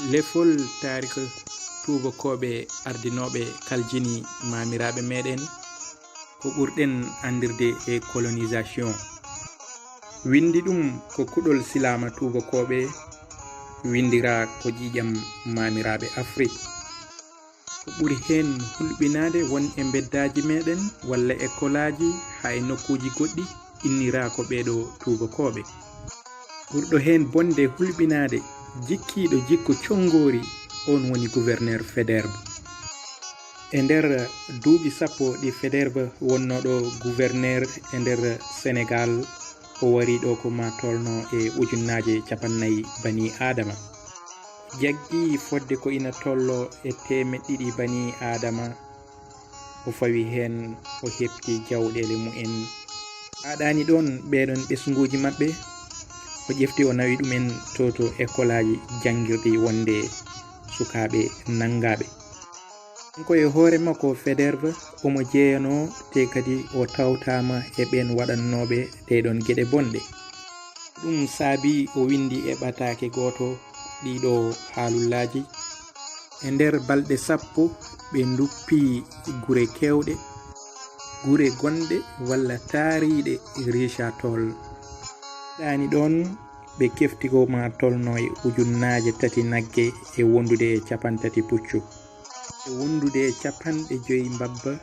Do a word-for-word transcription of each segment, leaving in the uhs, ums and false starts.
Lefol taarikh tuubakooɓe ardinooɓe kaljini maamiraaɓe meɗen, ko ɓurɗen anndirde e colonisation. Winndi ɗum ko kuɗol silaama tuubakooɓe, winndiraa ko ƴiiƴam maamiraaɓe Afrik. Ko ɓuri heen hulɓinaade won e mbeddaaji meɗen walla e kolaaji, haa e nokkuuji goɗɗi, inniraa ko ɓeeɗo tuubakooɓe. Ɓurɗo heen bonde hulɓinaade, jikkiiɗo jikku conngoori, oon woni gouverneur Faidherbe. E nder duuɓi sappo ɗi Faidherbe wonnoo ɗo gouverneur e nder Senegaal, o wari ɗo ko ma tolno e ujunnaaje capannay bani Aadama. Jaggi fodde ko ina tollo e teemeɗɗe ɗiɗi bani Aadama, o fawi heen, o heɓti jawɗeele mumen. Haa ɗaani ɗoon, ɓeeɗoon ɓesnguuji maɓɓe, o ƴefti, o nawi ɗumen to, to ekolaaji janngirɗi wonde sukaaɓe nanngaaɓe. Kanko e hoore makko, Faidherbe, omo jeyanoo, te kadi o tawtaama e ɓeen waɗannooɓe ɗeeɗoon geɗe bonɗe. Ɗum saabii o winndi e ɓataake gooto ɗiɗo haalullaaji. E nder balɗe sappo, ɓe nduppi gure keewɗe, gure gonɗe walla taariiɗe Richard Toll. Ɗaani ɗoon, ɓe kefti ko ma tolno e ujunnaaje tati nagge e wondude e capantati puccu, e wondude e capanɗe joyi mbabba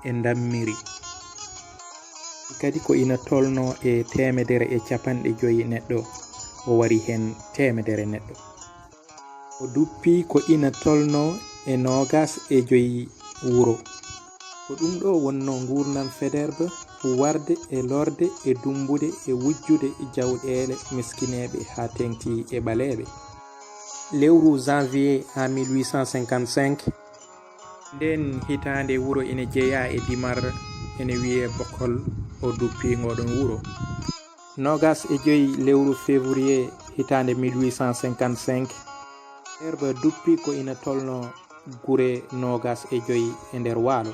e ndammiri. Kadi ko ina tolno e teemedere e capanɗe joyi neɗɗo, o wari heen teemedere neɗɗo. O duppi ko ina tolno e noogas e joyi wuro. Ko ɗum ɗo wonno nguurndam Faidherbe, warde e lorde e dummbude e wujjude jawɗeele miskineeɓe haa teeŋti e ɓaleeɓe. Lewru janvier en mille huit cent cinquante-cinq, ndeen hitaande wuro ina jeyaa e Dimar, ina wiyee Bokhol, o duppi ngoɗon wuro. Noogas e joyi lewru février hitaande mille huit cent cinquante-cinq, Faidherbe duppi ko ina tolno gure noogas e joyi e nder Waalo.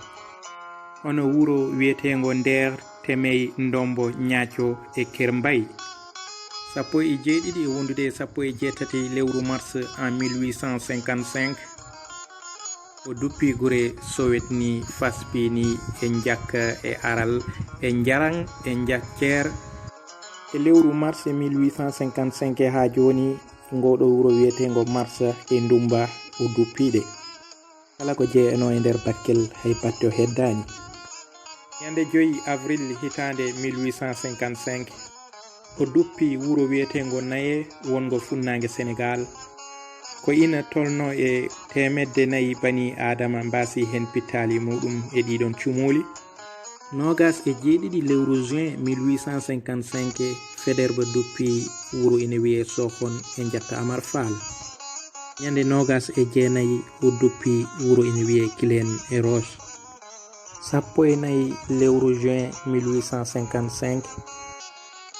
Hono wuro wiyeteengo Nder, Temey, Ndombo, Ñaaco e Kermbay. Sappo e jeeɗiɗi e wondude e sappo e jeetati lewru mars en mille huit cent cinquante-cinq, o duppi gure Sowet ni, Faspini, e Njakka, e Aral, e Njaraŋ, e Njakkeer. E lewru mars mille huit cent cinquante-cinq haa jooni, ngoɗo wuro wiyeteengo Marsa e Ndumba, o duppi ɗe. Kala ko jeyanoo e nder Bakkel, hay batte o heddaani. Ñande joyi avril hitaande mille huit cent cinquante-cinq, o duppi wuro wiyeteengo Naye, wongo funnaange Senegaal. Ko ina tolno e teemedde nayi bani Aadama mbaasi heen pittaali muɗum e ɗiɗon cumuuli. Noogas e jeeɗiɗi lewru juin mille huit cent cinquante-cinq, Faidherbe duppi wuro ina wiyee Sokhon e Njatta Amar Fall. Ñande noogas e jeenayi, o duppi wuro ina wiyee Kileen e Roche. Sappo e nayi lewru juin mille huit cent cinquante-cinq,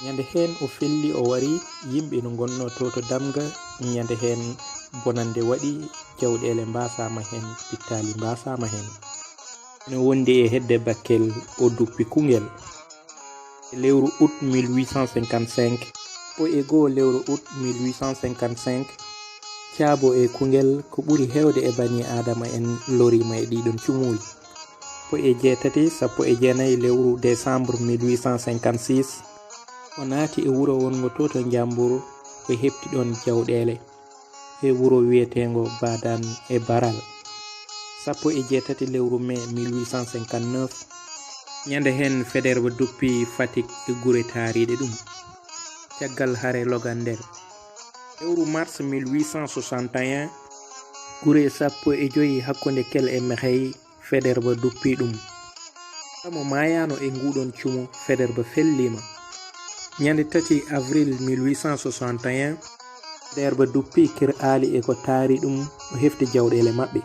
ñande heen o felli, o wari, yimɓe no ngonnoo to, to Damga. Ñande heen bonannde waɗi, jawɗeele mbaasaama heen, pittaali mbaasaama heen. Ene wondi e hedde Bakkel, o duppi Koungheul. E lewru août mille huit cent cinquante-cinq, sappo e goo lewru août mille huit cent cinquante-cinq, Thiabo e Koungheul, ko ɓuri heewde e bani Aadama en, loriima e ɗiɗon cumuuli. Sappo e jeetati, sappo e jeenayi lewru décembre mille huit cent cinquante-six, o naati e wuro wonngo to, to Njambur, o heɓti ɗoon jawɗeele e wuro wiyeteengo Badan e Baral. Sappo e jeetati lewru mai mille huit cent cinquante-neuf, ñande heen Faidherbe duppi Fatick e gure taariiɗe ɗum. Caggal hare Logander, lewru mars mille huit cent soixante et un, gure sappo e joyi hakkunde Kel e Mexey, Faidherbe duppi ɗum. Kamo maayaano e nguɗon cumu, Faidherbe felliima. Ñande tati avril mille huit cent soixante et un, Faidherbe duppi Kir Ali e ko taari ɗum, o hefti jawɗeele maɓɓe.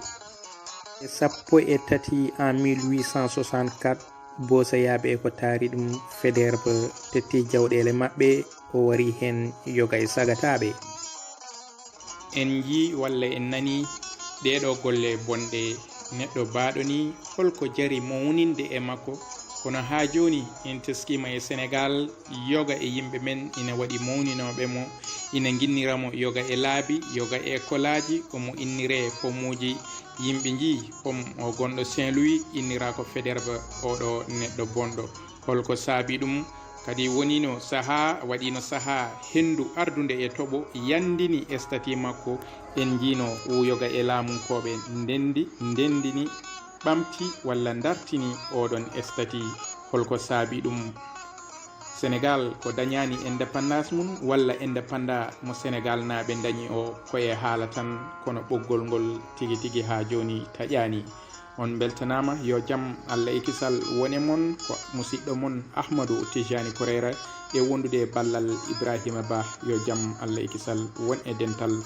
E sappo e tati en mille huit cent soixante-quatre, Boosayaaɓe e ko taari ɗum, Faidherbe tetti jawɗeele maɓɓe, o wari heen yoga e sagataaɓe. En njii walla en nanii ɗeeɗo golle bonɗe. Neɗɗo baaɗo ni, holko jari mawninde e makko? Kono haa jooni, en teskiima e Senegaal, yoga e yimɓe men ina waɗi mawninooɓe mo Ina nginnira mo yoga e laabi, yoga e ekolaaji, omo inniree pomuuji yimɓe njii. Pom o gonɗo Saint-Louis inniraa ko Faidherbe, oɗo neɗɗo bonɗo. Holko saabi ɗum? Kadi wonino sahaa, waɗino sahaa henndu ardunde e toɓo yanndini statut makko. En njiino yoga e laamunkooɓe ndenndi, ndenndini, ɓamti walla ndartini oɗon statut. Holko saabi ɗum? Senegal ko dañaani indépendance mum walla indépendance mo Senegal naaɓe dañi o ko e haala tan, kono ɓoggol ngol tigi tigi haa jooni taƴaani. On mbeltanaama, yo jam Allah e kisal wone mon. Ko musiɗɗo mon Ahmadou Tijani Koreira e wondude e ballal Ibrahima Ba. Yo jam Allah e kisal won e dental.